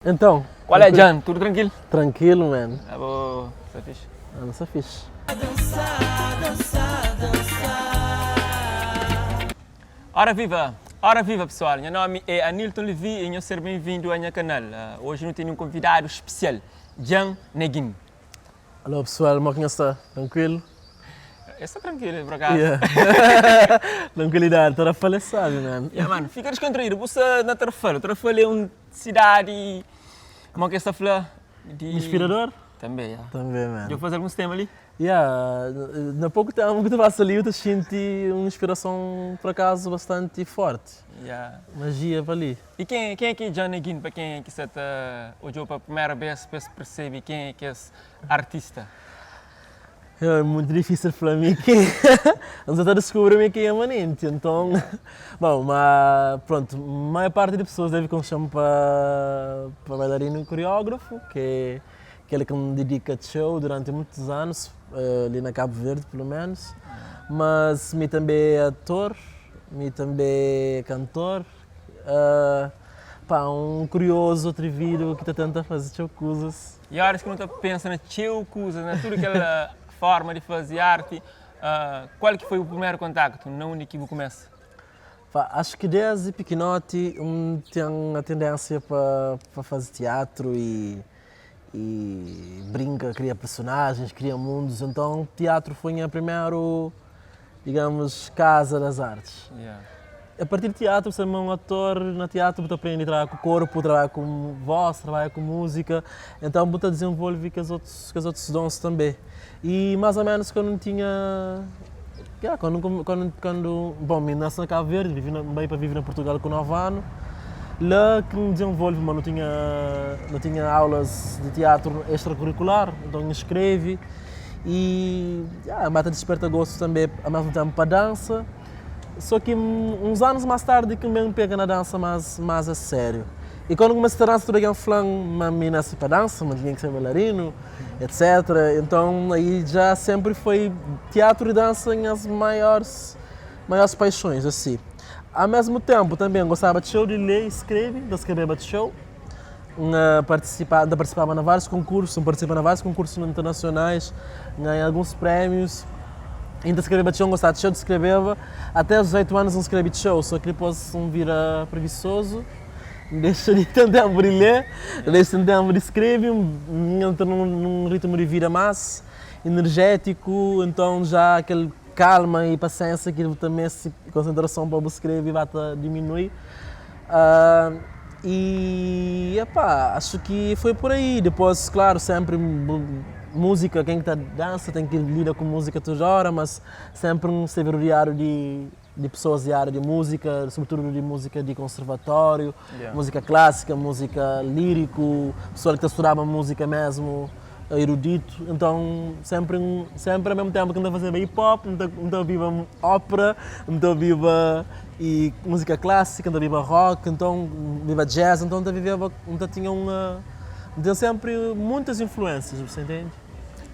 Então. Qual é, Jan? Tudo tranquilo? Tranquilo, man. Abo, sta fixe? Ando sta fixe. Ora viva! Ora viva pessoal! Nha nome é Anilton Levy e nhos ser bem-vindo a nha canal. Hoje nu tene um convidado especial, Jan Neguin. Alô pessoal, mo ki nhos sta? Tranquilo? Eu sta tranquilo, por acaso. Yeah. Tranquilidade, Tarrafal é sabe, man. Yeah, mano, fica descontraído, bu sta na Tarrafal. Tarrafal é um Sidadi, mo ki es ta fla? Di. Inspirador? Tanbe, ya. Tanbe, man. Dja bu faze alguns tema li? Ya, na poku tempu ki ta pasa li, bu ta xinti un inspirason por akazu bastanti forti. Ya. Majia pa li. I ken, ken ki é Djana Guin pa ken ki sa ta odjau pa primera bes pa es persebe ken é kes artista? É muito difícil fla mi ki N sa ta diskubri mi ki é manenti, nton Bom, ma pronto, maior parti di pesoas debe konxe-m pa pa bailarinu i koreógrafu, ki é kel ki N didika txeu duranti muitus anus, li na Kabu Verdi pelu menus. Mas mi tanbe é ator, mi tanbe é kantor, pá, un kuriozu atrevidu ki ta tenta faze txeu kuzas. I óras ki nu ta pensa na txeu kuzas, na tudu kel fórma di faze arti, kual ki foi bu primeru kontaktu? Na undi ki bu kumesa? Pá, acho ki desdi pikinoti N ten a tendénsia pa pa faze tiatru i i brinka, kria personajens, kria mundus. Nton, tiatru foi nha primeru, digamos, kaza das artes. A partir di tiatru, ser un ator na tiatru bu ta prende trabadja ku korpu, trabadja ku vós, trabadja ku múzika, então bu ta dizenvolve kes otus kes otus dons tanbe. I más o ménus kandu N tinha, ya, kandu kandu kandu, bon mi nase na Kabu Verdi, vivi na, N bai pa vive na Purtugal ku 9 anu, la ki N dizenvolve ma nu tinha nu tinha aulas di tiatru extrakurikular, nton N skrebe i, ya, N ba ta disperta gostu tanbe a mesmu tenpu pa dansa. Só ki uns anus más tardi ki N ben pega na dansa más más a sériu. I kandu N kumesa ta dansa tudu algen fla-m ma mi nase pa dansa, ma N tinha ki ser bailarinu, etsétera. Enton aí dja sénpri foi tiatru i dansa nhas maiores maiores paixões asi. A mesmu ténpu tanbe N gostaba txeu di lê i skrebe, N ta skrebeba txeu. N partisipa N ta partisipaba na várius konkursu, N partisipa na várius konkursu internasionais, N ganha alguns prémius. N ta skrebeba txeu, N gostaba txeu di skrebeba. Até aos 18 anus N skrebe txeu, só ki dipôs N bira preguisozu, N dexa di ten ténpu di lê, N dexa di ten ténpu di skrebe, N entra num ritmu di vida más enerjétiku, nton já kel kalma i pasiénsia ki bu ta meste, konsentrason pa bu skrebe ba ta diminui. E epá, acho que foi por aí. Depois, claro, sempre música, quem tá dança tem que lida com música toda hora, mas sempre um esteve rodeado de, de pessoas de área de música, sobretudo de música de conservatório, música clássica, música lírico, pessoal que estudava música mesmo, erudito. Então, sempre, sempre ao mesmo tempo que não fazia hip hop, não ouvia ópera, não ouvia e música clássica, não ouvia rock, então ouvia jazz, então não vivia, não tinha uma, tinha sempre muitas influências, você entende?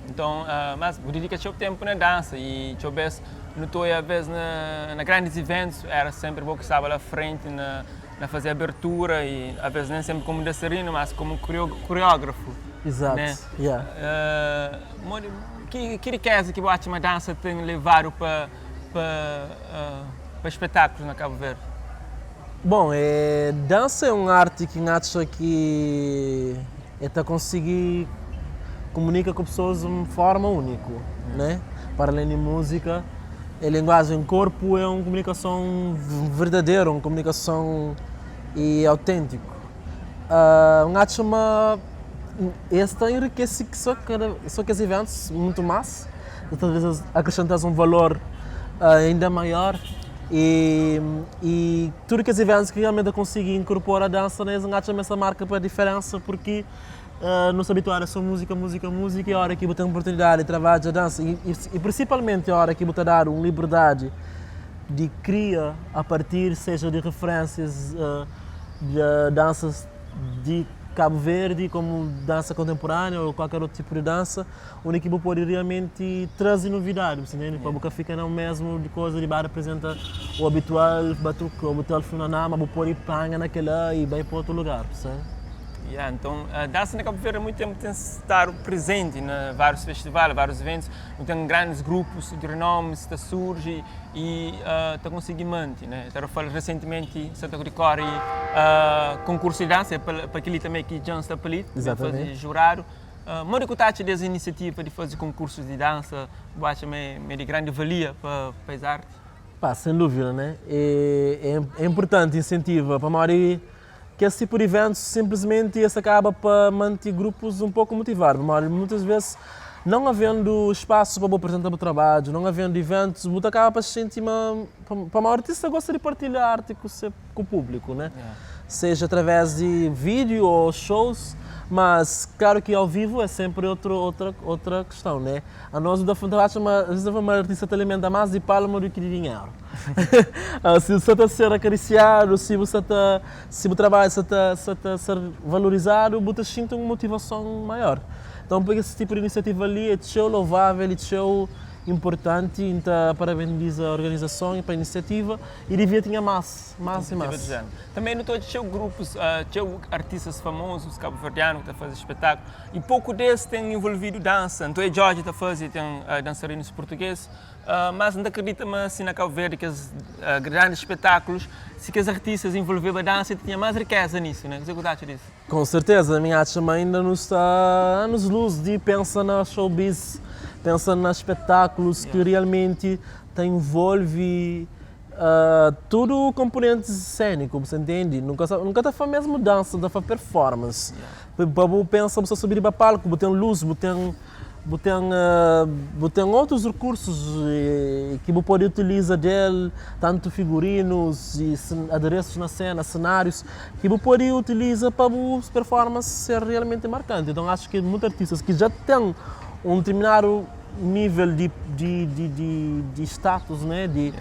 Então, mas bu dedika txeu tempu na dansa e txeu bes nu ta oia bes na na grandis eventus era sempre bo ki staba la frenti na na faze abertura e a ves nen sempre komu dançarinu mas komu koreógrafu. Exato, né? yeah. Modi ki ki rikeza ki bu atxa ma dansa ten levadu pa pa pa espetákulus na Kabu Verdi? Bom, eh, dansa é un arti ki N atxa ki e ta konsigi komunika ku pesoas di un forma úniku, né? Para alén di múzika, e linguajen korpu é un komunikason verdaderu, un komunikason e auténtiku. N atxa ma es ta enrikese so kada so kes eventus mutu más, talvês akresenta-s un valor inda maior e e tudu kes eventus ki realmenti ta konsigi inkorpora dansa na es, N atxa ma es ta marka pa diferensa purki nu sta abituadu a so múzika, múzika, múzika i óra ki bu ten oportunidadi di trabadja dansa i i prinsipalmenti óra ki bu ta dadu un liberdadi di kria a partir seja di referênsias di dansas di Kabu Verdi komu dansa kontenpuránea ô kualker otu tipu di dansa undi ki bu pode realmenti traze novidadi, bu sta ntende? Pa bu ka fika na mesmu di koza di ba reprezenta o abitual batuku, o abitual funaná, ma bu pode panga na kila i bai pa otu lugar, bu sabe? Yeah, então, a dança na Cabo Verde há muito tempo tem estado presente em vários festivais, vários eventos. Tem grandes grupos de renome que surge e está conseguindo manter, né? Estava falando recentemente, Santa Cruz corre concurso de dança, para aquele também que já está para ali, fazer jurado. Mas que está dessa iniciativa de fazer concursos de dança, eu acho que é de grande valia para as artes. Pá, sem dúvida, né? É importante, incentiva para a que esse tipo de eventos simplesmente esse acaba para manter grupos um pouco motivados. Mas muitas vezes, não havendo espaço para apresentar o trabalho, não havendo eventos, muito acaba para se sentir uma, para o artista gosta de partilhar a arte com o público, né? Seja através de vídeo ou shows, mas claro que ao vivo é sempre outra questão, né? A nós da Fonte às vezes uma artista te alimenta mais de palma do que de dinheiro. Se você está a ser acariciado, se você está, se o trabalho está, está a ser valorizado, você sente uma motivação maior. Então, porque esse tipo de iniciativa ali é tão louvável e tão importante, então parabenizo a organização e para a iniciativa e devia ter mais, mais e mais. Também não estou tinha grupos, tinha artistas famosos cabo-verdianos que estão fazendo espetáculo e pouco desses têm envolvido dança. Então é Jorge está fazendo, tem dançarinos portugueses, mas não acredito mas assim na Cabo Verde que os grandes espetáculos, se que os artistas envolveram a dança, tinha mais riqueza nisso, né? O que você acha disso? Com certeza, a minha acha ainda não está anos luz de pensa na showbiz, pensa nos espetáculos que realmente te envolve tudo o componente cênico, você entende? Nunca nunca está fazendo mesmo dança, está fazendo performance. Yeah. Pensa, você subir para palco, você tem luz, você tem outros recursos que você pode utilizar dele, tanto figurinos e adereços na cena, cenários, que você pode utilizar para a performance ser realmente marcante. Então acho que muitos artistas que já têm um determinado nível de status, né? De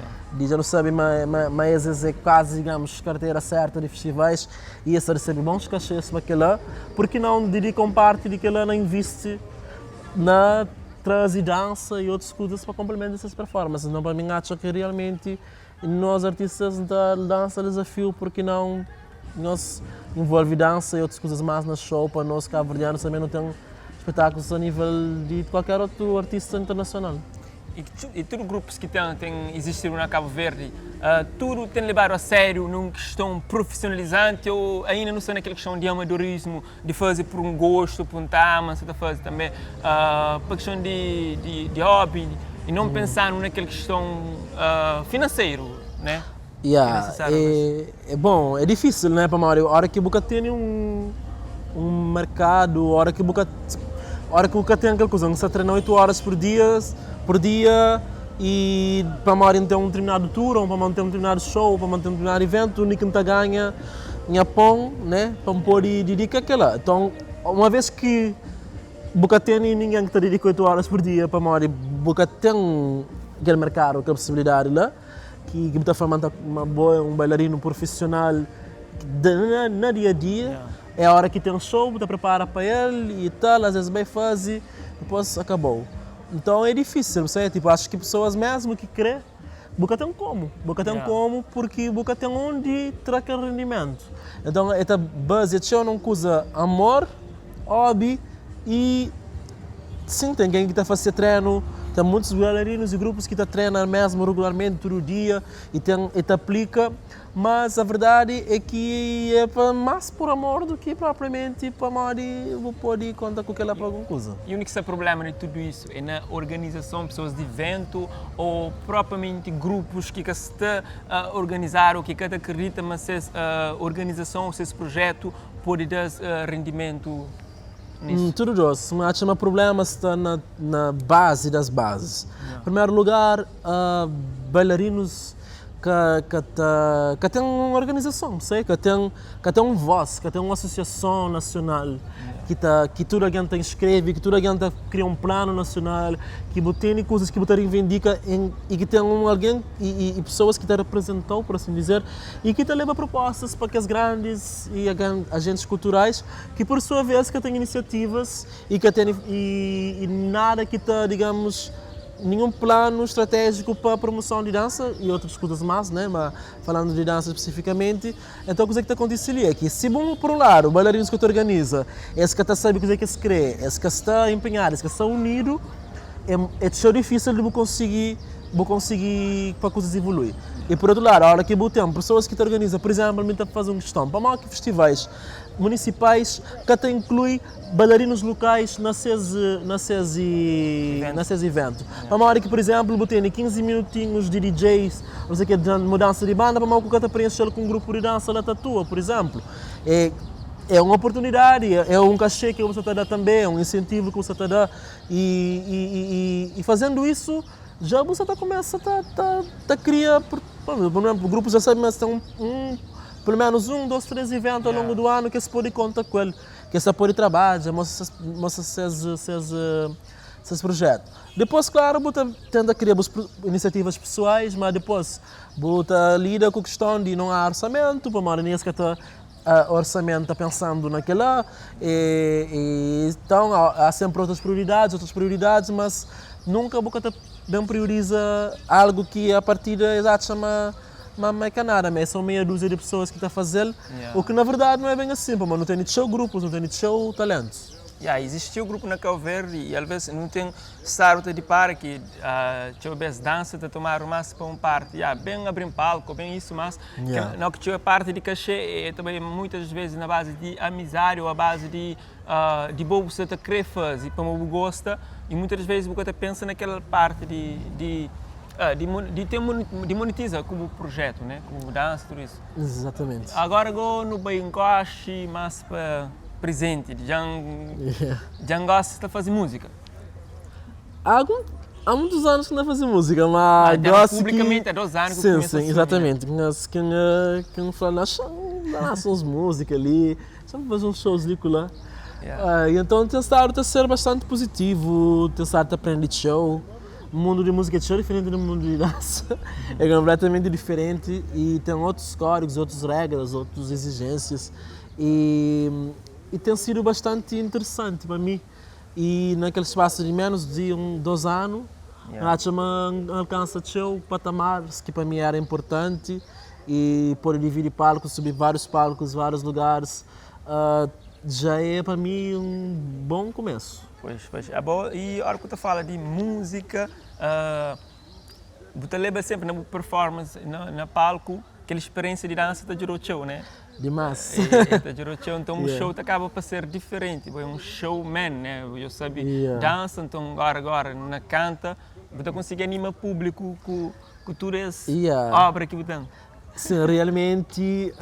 já não sabe, mas é quase, digamos, carteira certa de festivais e esse recebe bons cachês para aquela, porque não dedicam parte de que ela não investe na trazer dança e outras coisas para complementar essas performances. Então, para mim, acho que realmente nós artistas da dança desafio, porque não nós envolve dança e outras coisas mais na show, para nós cabo-verdianos também não tem espetáculos a nível de qualquer outro artista internacional. E todos os grupos que têm existido na Cabo Verde, tudo tem levado a sério numa questão profissionalizante ou ainda não está naquela questão de amadorismo, de fazer por um gosto, por um tema, você está fazendo também para questão de hobby e não pensar naquela questão financeiro, né? Yeah, é bom, é difícil, né, para Mário? A hora que você tem um mercado, a hora que você tem aquela coisa, você treina 8 horas por dia e para manter um determinado tour, ou para manter um determinado show, para manter um determinado evento, o único que ganha minha pão, né, para me pôr e dedica aquela. Então, uma vez que você tem ninguém que te dedica 8 horas por dia para morrer, você tem aquele mercado, aquela possibilidade lá, que está formando uma boa, um bailarino profissional na dia a dia. Yeah. É a hora que tem um show, você prepara para ele e tal, às vezes bem faz, depois acabou. Então é difícil, você tipo, acho que pessoas mesmo que crê, boca tem como, boca tem como, porque boca tem onde trazer rendimento. Então esta base de show não usa amor, hobby e sim, tem quem que está a fazer treino, tem muitos bailarinos e grupos que estão treinando mesmo regularmente todo dia e tem e te aplica, mas a verdade é que é mais por amor do que propriamente para amor e vou poder contar com aquela para alguma coisa. E o único problema de tudo isso é na organização, pessoas de evento ou propriamente grupos que está a organizar ou que cada acredita, mas essa organização, esse projeto pode dar rendimento nisso. Tudo doce, mas acho que o problema está na base das bases. Em primeiro lugar, bailarinos que tem uma organização, sei, que tem um voz, que tem uma associação nacional, que toda a gente inscreve, que toda a gente cria um plano nacional, que tem coisas que você reivindica e que tem alguém e pessoas que te representam, por assim dizer, e que te leva propostas para que as grandes e agentes culturais, que por sua vez que têm iniciativas e que tem e nada que te, digamos, ninhun planu stratéjiku pa promoson di dansa y otus kuzas más, né, ma falandu di dansa spesifikamenti. Enton kuzê ki ta kontise li é ki si bu, pur un ladu, bailarinus ki ta organiza, es ka ta sabe kuzê ki es krê, es ka sta enpenhadu, es ka sta unidu, é é txeu difísil di bu konsigi bu konsigi pa kuzas evolui. Y pur otu ladu, óra ki bu ten pesoas ki ta organiza, pur izénplu, mi ta faze un kiston, pamodi ki festivais munisipais ka ta inklui bailarinus lukais na ses na ses na ses iventu? Pamodi ki, pur izénplu, bu tene 15 minutinhus di DJs, não sei ke, mudansa di banda, pamodi ku ka ta prenxe-l ku un grupu di dansa la ta atua, pur izénplu? É é un oportunidadi, é un kaxê ki bu sta ta da tanbe, é un insentivu ki bu sta ta da i i i i fazendu isu dja bu sta ta kumesa ta ta ta kria, pur izénplu, grupus dja sabe ma es ten un un pelu menus un, dos, três iventu au longu du anu ki es pode konta ku el, ki es ta pode trabadja, mostra mostra ses ses ses projetu. Dipôs, klaru, bu ta tenta kria bus inisiativas pesoais, má dipôs bu ta lida ku kiston di non há orsamentu, pamodi nen es ka ta orsamenta pensandu na kel-la. E então há senpri otus prioridadis, otus prioridadis, mas nunka bu ka ta ben prioriza algu ki a partida es atxa ma ma é ka nada, ma é só meia dúzia di pesoas ki ta faze-l, o ki na verdadi não é ben asin, pamodi nu tene txeu grupus, nu tene txeu talentus. Ya, izisti txeu grupu na Kau Verdi i alvês nu ten stadu ta dipara ki txeu bês dansa ta tomadu más pa un parti, ya, ben abri un palku, ben isu, mas na ki txeu parti di kaxê é ta bai muitas vezes na bazi di amizadi ô a bazi di di bo bu sta ta krê faze pamodi bu gosta i muitas das vezes bu ka ta pensa na kel parti di di di ten di monetiza ku bu projetu, né, ku bu dansa tudu isu. Izatamenti. Agora go nu bai nkoxi más pa. Presente, dja-m dja-m gosta ta faze múzika. Há algum, há muitos anos que não fazer música, mas Ah, gosto que... publicamente há 2 anos que Sim, começa sim, a assumir, né? exatamente. Conheço quem, quem fala, nós lança uns música ali, sempre fazer uns shows ali lá. Yeah. Ah, e então tem estado a ser bastante positivo, tem estado a aprender de show. O mundo de música é show diferente do mundo de dança, é completamente diferente e tem outros códigos, outras regras, outras exigências. E, e tem sido bastante interessante para mim. E naquele espaço de menos de um, 2 anos, yeah. me alcança txeu patamares que para mim era importante e poder dividir palcos, subir vários palcos, vários lugares, já é para mim um bom começo. Pois, pois. É bom. E a hora que tu fala de música, bu ta leba sempre na performance, na, na palco, aquela experiência de dança ta djudau txeu, né? Dimas. E, ta djudau txeu, então o show ta acaba pa ser diferente, é um showman, né? Eu sabe dança, então agora agora na canta, bu ta consegue anima público com toda essa obra que bu tem. Sim, realmente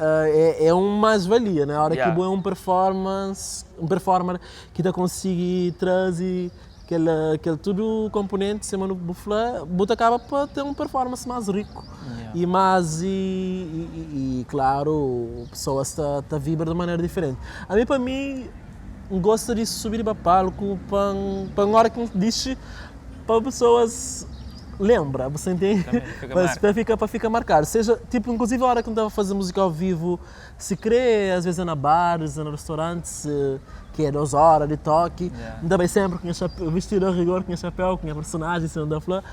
é um mais-valia, né? A hora que bu é um performance, um performer que ta consegue trazer aquele, aquele tudo componente, sima nu bu fla, bu ta acaba pa ter um performance mais rico e mais e, e, e, claro, pessoas ta, ta vibra de maneira diferente. A mim, para mim, gosto de subir para palco para para uma hora que diz para pessoas lembra, você entende? Para ficar para ficar marcado. Seja, tipo, inclusive a hora que eu estava a fazer música ao vivo, se crê, às vezes é na bares, é no restaurantes, que é 2 horas de toque, ainda bem sempre com chapéu, vestido a rigor, com chapéu, com a personagem, se não dá flor.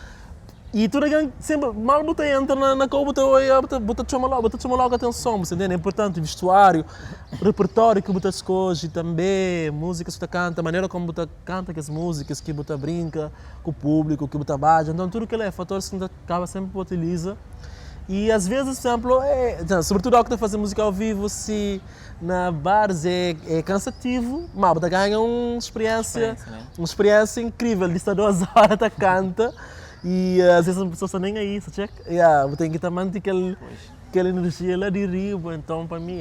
E tudo alguém sempre, mal bota entra na, na cor, bota, bota, bota, chama logo, bota chama logo a atenção, você entende? É importante, vestuário, repertório que bota escolhe também, músicas que você canta, a maneira como você canta as músicas, que você brinca com o público, que você bate, então tudo que é fatores que você acaba sempre utiliza. E às vezes, por exemplo, é, então, sobretuo ao que está fazer música ao vivo, se na bares é cansativo, mas você ganha uma experiência, Experiência, né? uma experiência incrível, de estar 2 horas tá canta e às vezes a pessoa está nem aí, só check. Yeah, você tem que também ter aquela energia lá de riba, então para mim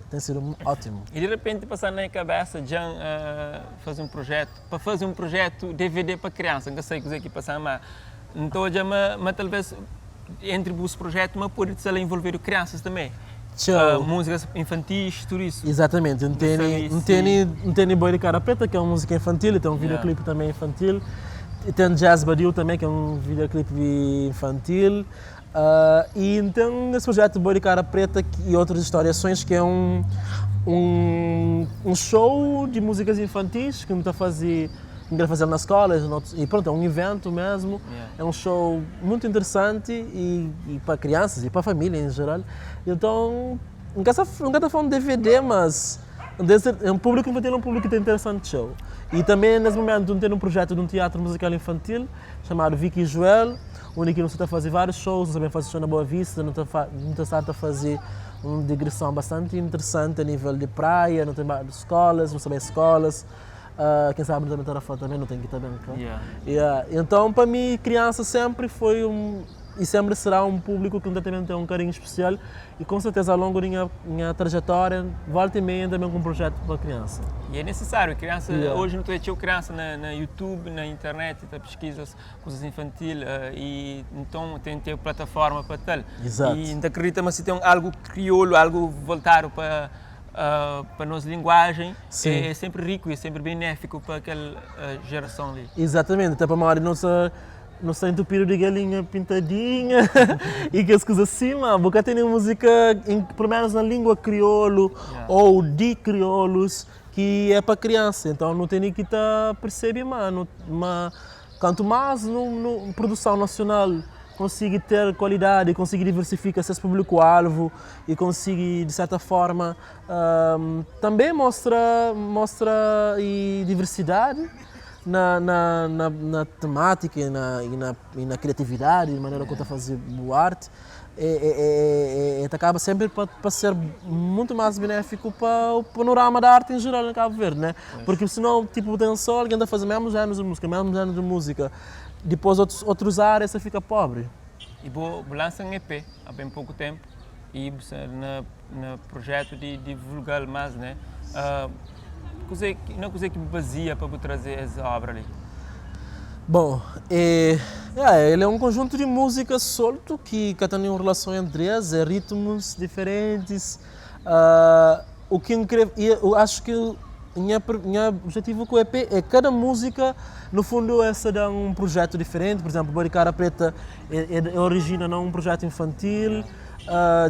tem sido ótimo. E de repente passar na cabeça, já fazer um projeto, para fazer um projeto DVD para criança, não sei o que é que passar, mas então já mas talvez entre os projetos, mas pode ser envolver crianças também. Tchau. Músicas infantis, tudo isso. Exatamente, não tem, Não não sei tem, não tem Boi de Cara Preta, que é uma música infantil, e tem um videoclipe também infantil. E tem Jazz Badiu também, que é um videoclipe infantil. E então esse projeto Boi de Cara Preta e outras histórias, que é um show de músicas infantis que não está a fazer N kre faze-l na skola e pronto, é um evento mesmo, é um show muito interessante e e pa crianças e pa família em geral. Então, N ka sa N ka ta fla um DVD, mas é um público infantil, é um público ki ta interessante txeu. E também nes momentu N ten um projeto de um teatro musical infantil chamado Vicky e Joel, undi ki nu sta ta faze várius shows, nu sta ben faze show na Boa Vista, nu ta nu ta sta ta faze um digressão bastante interessante a nível de praia, nu ta bai skolas, nu sta bai skolas. Quem sabe nu ta ben Tarrafal também, nu ten ki ta ben ka. Yeah. Então pa mi criança sempre foi um e sempre será um público ki N ta também ten um carinho especial e com certeza ao longo di nha nha trajetória volta e meia N ta ben ku um projeto pa criança. E é necessário, criança, hoje nu ta odja txeu criança na na YouTube, na internet ta pesquisa kuzas infantil e nton ten ter plataforma pa tal. Exato. E N ta acredita ma si ten algo crioulo, algo voltado pa pa nos linguajen é senpri riku e é senpri benéfiku pa kel jerason li. Exatamente, até pamodi nu sta nu sta entupidu di galinha pintadinha e kes kuza asi, ma bu ka tene múzika pelu menus na língua kriolu ou di kriolus ki é pa kriansa, então nu tene ki ta persebe ma nu ma Kantu más nu produson nasional konsigi ter kualidadi, konsigi diversifika ses públiku-alvu i konsigi, di serta forma, tanbê mostra mostra i diversidadi na na na na temátika i na i na i na kriatividadi, di manera ku ta faze bu arti. E ta kaba senpri pa ser mutu más benéfiku pa o panorama da arti em jeral na Kabu Verdi, né? Porque senão, tipo, ten só algen ta faze mesmu génerus di múzika, mesmu génerus di múzika, dipôs otus otus árias ta fika pobri. E bo bu lansa un EP há bem pouku tempu e bu sta na na projetu di divulgal más, né? Kuzê na kuzê ki bu bazia pa bu traze es obra li? Bom, é, ele é um conjunto de músicas solto que ka ten nenhum relason entre es, é ritmos diferentes. O ki N kre, eu acho que nha nha objetivo ku EP é kada músika no fundo es ta da um projeto diferente, por exemplo, Boi di Cara Preta é é origina na um projeto infantil.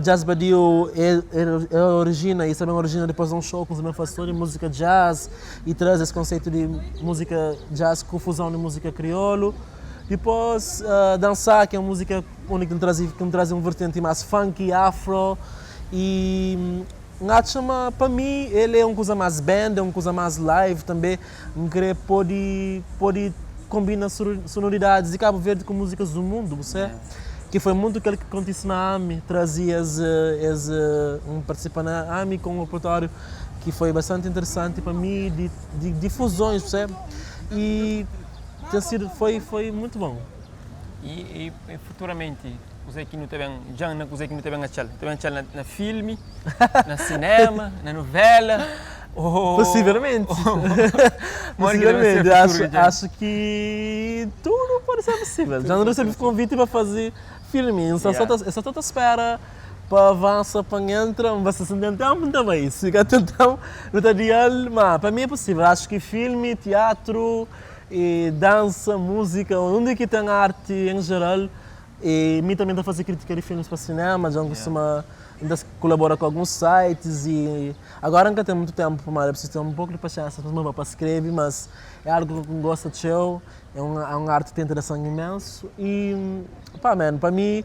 Jazz Badiou é é origina e também origina depois de um show que também faz de música jazz e traz esse conceito de música jazz com fusão de música crioulo. Depois Dançar, que é uma música onde que traz que traz um vertente mais funky, afro e N atxa ma pa mi el é um kuza mais band, é um kuza mais live também. N kre pode pode kombina sonoridades di Cabo Verde ku músikas do mundo, bu sabe? Ki foi muito kel ki kontise na AMI, trazi es es N partisipa na AMI ku un repertóriu ki foi bastante interesanti pa mi di di di fusões, bu sabe? E ten sidu foi foi muito bom. E e futuramenti kuzê ki nu ta ben dja na kuzê ki nu ta ben atxal? Nu ta ben atxal na na filmi, na sinema, na novela ô Possivelmente. Modi ki ta ben ser futuru di dja? Acho ki tudu pode ser possível. Dja nu recebi konviti pa faze filmi, N sta só ta spera pa avansa pa N entra, N ba sta si N ten tempu N ta bai, si ka ten tempu nu ta adial, ma pa mi é possível. Acho ki filmi, teatru E dansa, múzika, undi ki ten arti en jeral. E mi tanbe N ta faze kritika di filmis pa sinema, dja N kustuma N ta kulabora ku alguns sites i agora N ka ten mutu tenpu pamodi é prisizu ten un poku di pasiensa pa skrebe, mas é algu ki N gosta txeu, é un arti ki ten interason imensu i pa man, pa mi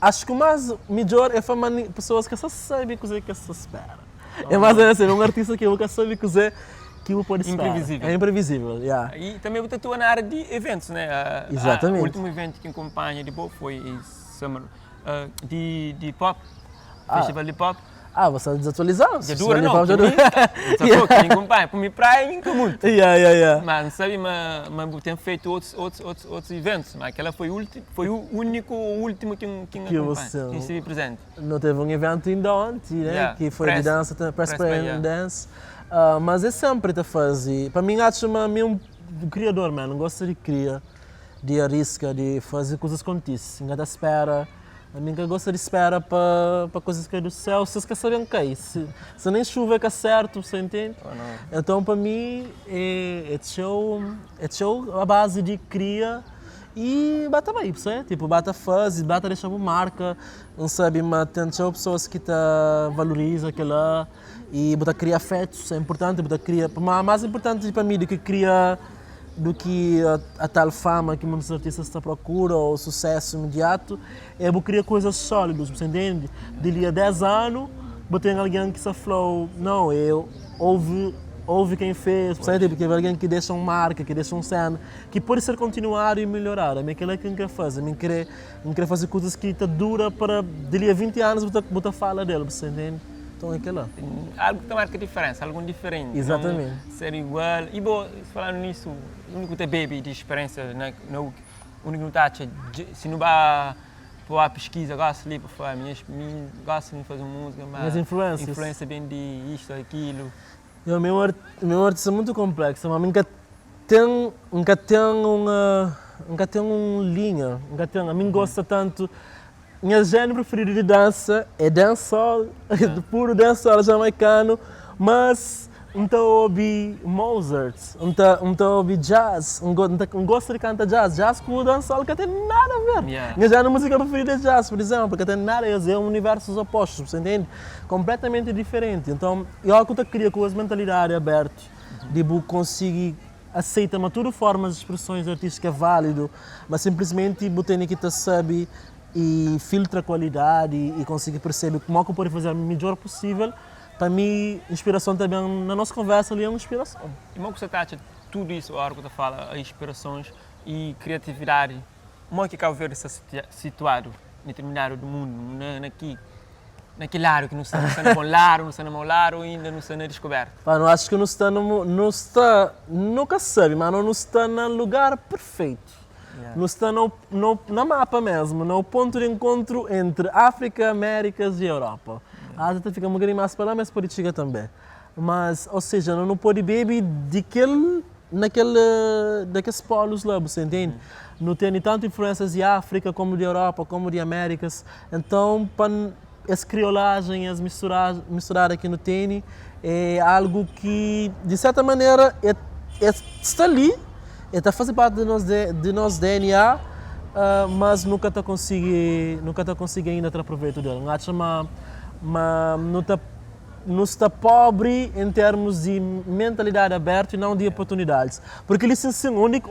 acho ki o mas midjor é fla ma pesoas ka sa sabe kuzê ki es ta spera. É mais ou menos assim, un artista ki bu ka sabe kuzê ki bu pode spera. Imprevisível. É imprevisível, yeah. E também bu ta atua na área di eventus, né? Exatamente. Último evento ki N kunpanha di bo foi Summer di di pop, festival di pop. Ah, bu sta desatualizadu. Dja dura não, ki mi N ta fla ki N kunpanha, pa mi praia mi nka mutu. Yeah, yeah, yeah. Ma N sabe ma ma bu ten fetu otus otus otus otus eventus, ma kela foi ulti foi úniku ou último ki N ki N akunpanha, ki N stive presenti. Nu teve un eventu inda onti, né, ki foi di dansa, Press Play and Dance, mas é sempri ta fazi, pa mi N atxa ma mi é un kriador man, N gosta di kria, di ariska, di fazi kuzas kontisi, N ka ta spera, ami N ka gosta di spera pa pa kuzas kai du séu, si es ka sabe N kai, si si nen xuva é ka sertu, sa intende? Enton pa mi é é txeu é txeu a base di kria e ba ta bai, bu sabe? Tipo ba ta fazi, ba ta dexa bu marka. N sabe ma ten txeu pesoas ki ta valoriza kel-la i bu ta kria afetus, é inportanti bu ta kria, ma más inportanti pa mi di ki kria. do que a, a tal fama que muitos artistas ta procura ou sucesso imediato, é bu cria coisas sólidas, você entende? Dali a 10 anos, bu tem alguém que se falou, não, eu ouve ouve quem fez, você entende? Porque é alguém que deixa uma marca, que deixa um cena, que pode ser continuado e melhorar. A mim aquilo é que eu quero fazer, a mim querer, eu quero fazer coisas que te dura para dali a 20 anos você fala dele, você entende? Então é aquilo. Algo que marca diferença, algo diferente. Exatamente. Não ser igual. E bom, falando nisso, o único que bebe de experiência, né, no, o único que tá, se não vai pôr a pesquisa, gosto ali para falar, minhas, minha, gosto de fazer música, mas Minhas influências. Influência bem de isto, aquilo. Eu, meu, art, meu artista é muito complexo, mas nunca tem, nunca tem uma, nunca tem uma linha, nunca tem, a mim gosta tanto. Minha género preferido de dança é dancehall, de puro dancehall jamaicano, mas então ouvi Mozart, então ouvi jazz, não gosto de cantar jazz, jazz com o dancehall que tem nada a ver. Minha género música preferida é jazz, por exemplo, que tem nada a ver, é um universos opostos, você entende? Completamente diferente. Então, eu acho que eu queria com as mentalidade aberta, de conseguir aceita mas tudo formas de expressões artísticas é válido, mas simplesmente você tem que saber e filtra a qualidade e conseguir perceber como é que pode fazer o melhor possível. Para mim, inspiração também, na nossa conversa ali é uma inspiração. E como você acha tudo isso, a hora que você fala, as inspirações e criatividade, como é que Cabo Verde está situado em determinado do mundo, na, naqui, naquele lado que não está, não está no bom lado, não está no mau lado, ainda não está na descoberta? Pá, não acho que não está, no, não está, nunca sabe, mas não está no lugar perfeito. Não está no, no mapa mesmo, no ponto de encontro entre África, Américas e Europa. A Ásia fica um bocadinho mais para lá, mas pode chegar também. Mas, ou seja, não, não pode beber daquele, naquele, daqueles polos lá, você entende? Não tem tanto influências de África como de Europa, como de Américas. Então, para essa criolagem, as misturar, misturar aqui no tênis, é algo que, de certa maneira, é, está ali, está a fazer parte de nosso DNA, mas nunca tá consegue ainda ter proveito dele. Não acho mas não está pobre em termos de mentalidade aberta e não de oportunidades. Porque ele sim, onde,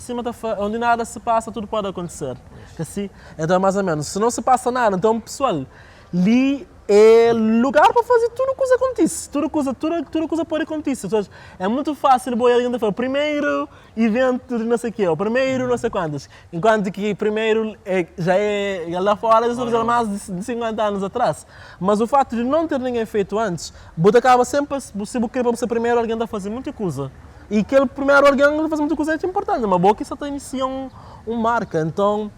cima tá onde nada se passa, tudo pode acontecer. Assim, então, mais ou menos, se não se passa nada, então, pessoal, ali é lugar para fazer tudo coisa acontece. Tudo coisa pode acontecer. Ou seja, é muito fácil boiar alguém falar primeiro evento de não sei o quê, ou primeiro não sei quantos. Enquanto que primeiro é, já é lá fora, já são mais de 50 anos atrás. Mas o fato de não ter ninguém feito antes, você acaba sempre, se você quer para você primeiro, alguém está a fazer muita coisa. E aquele primeiro alguém fazer muita coisa é importante, mas boa que só inicia um marca. Então,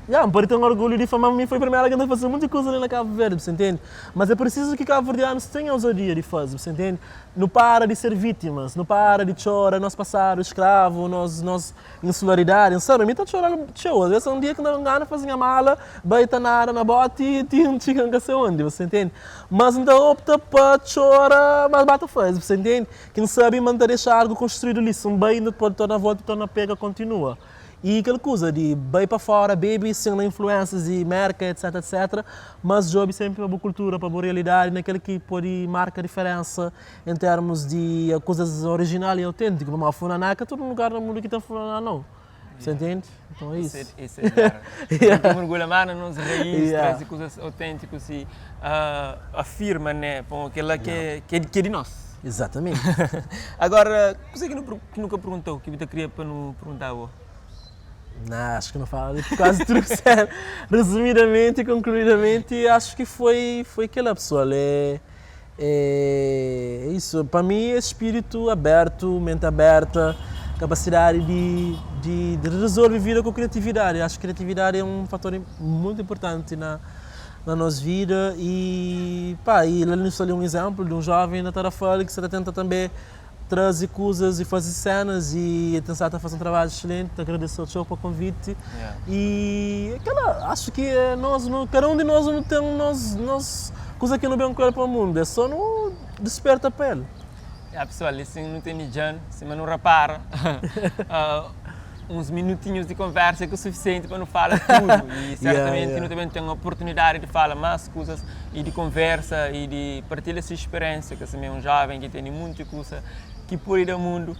yeah, pode ter um orgulho de falar, mas foi a primeira alguém a fazer muita coisa ali na Cabo Verde, você entende? Mas é preciso que cabo verdianos tenham ousadia de fazer, você entende? Não para de ser vítimas, não para de chorar, nosso passado escravo, nós insularidade, sabe? Me tá chorando, show. Às vezes um dia que não engana, fazia mala, baita nada na bota e tinha um chico não sei onde, você entende? Mas então opta para chorar, mas bata faz, você entende? Quem sabe manter deixar algo construído ali, se um bem ainda pode tornar a volta, torna pega, continua. E aquela coisa de bem para fora, baby, sem influências e merca, etc, etc. Mas job sempre para a boa cultura, para a boa realidade, naquele que pode marcar a diferença em termos de coisas original e autênticas. Como a funaná, que todo lugar no mundo que tem funaná, não. Você entende? Então é isso. Isso é claro. Yeah. Mergulha mais nas nossas raízes, traz coisas autênticas e afirma, né, bom, aquilo que é de nós. Exatamente. Agora, você que nunca perguntou, que você queria para não perguntar? Não, acho que não falo de quase tudo sério. Resumidamente e concluidamente, acho que foi aquela pessoa. É isso. Para mim, é espírito aberto, mente aberta, capacidade de resolver a vida com criatividade. Acho que criatividade é um fator muito importante na nossa vida. E, pá, e ele nos ali um exemplo de um jovem na Tarrafal que se tenta também trazer coisas e fazer cenas e tentar fazer um trabalho excelente. Agradeço ao show pelo convite. E aquela, acho que nós, não, cada um de nós não tem nós, coisa que não bem com para o mundo, é só no desperta a pele. É, pessoal, assim não tem ni se não repara, uns minutinhos de conversa que é o suficiente para não falar tudo. E certamente não também tem a oportunidade de falar mais coisas e de conversa e de partilhar essa experiência, que assim, é um jovem que tem muita coisa que por ir ao mundo.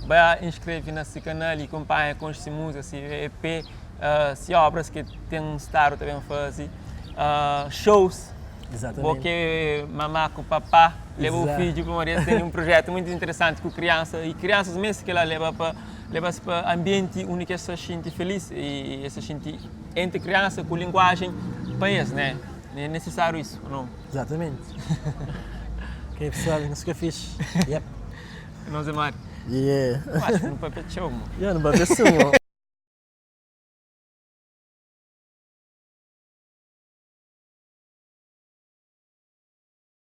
Bai inskreve na si kanal y kunpanha konxe si múzika, si EP, si obras ki ten stadu ta ben faze, shows. Bo ki é mamá ku papá, leba bu fidju pamodi es ten un projetu muitu interesanti ku kriansa y kriansas meste kel-la leba pa leba-s pa anbienti undi ki es ta xinti felis y es ta xinti entri kriansa ku linguajen pa es, né? É nisisáriu isu, ô nau? Exatamente. Kel pessoal, nhos ka fixi. Yep. Nos é mari. Yeah. Acho que nu papia txeu, mo. Yeah, nu papia txeu, mo.